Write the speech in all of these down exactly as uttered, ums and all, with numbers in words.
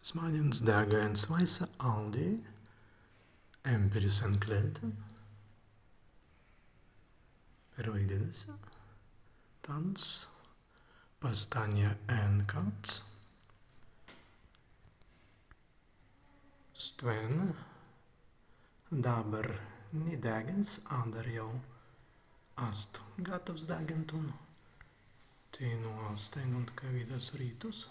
Zmānents degga en swāise aldei, empīris en klēntan, perwaidinna si, tāns pastannja en kāds. Stwen dabber ni deggins, adder jāu ast gataws deggintun. Teinū ast ainuntkawīdas rittus.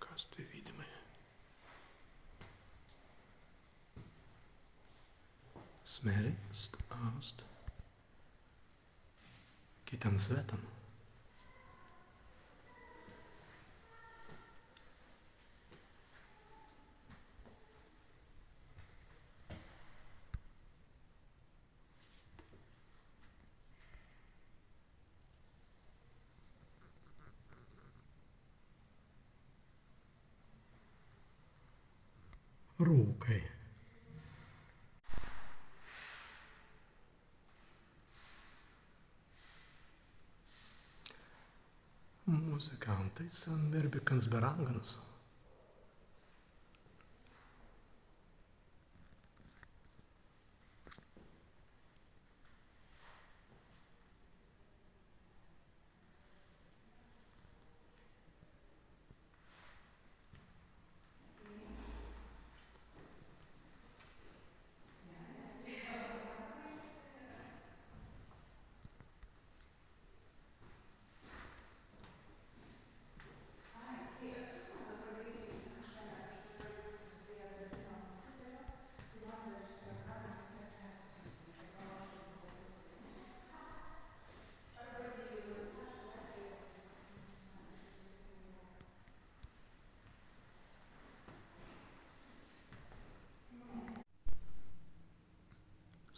Kas stwi widāimai? As mēri, sta ast kitan swētan. Rūkai. Muzikantai sen birbikans be rangans.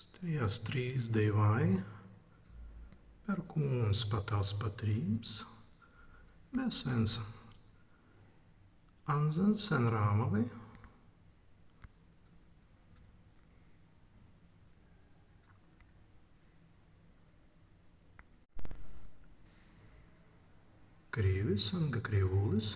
Stwi ast trīs dēiwai, Perkūns, Patals, Patrīms, be swins Anzans sen Rāmawai. Krīwis anga Krīwulis.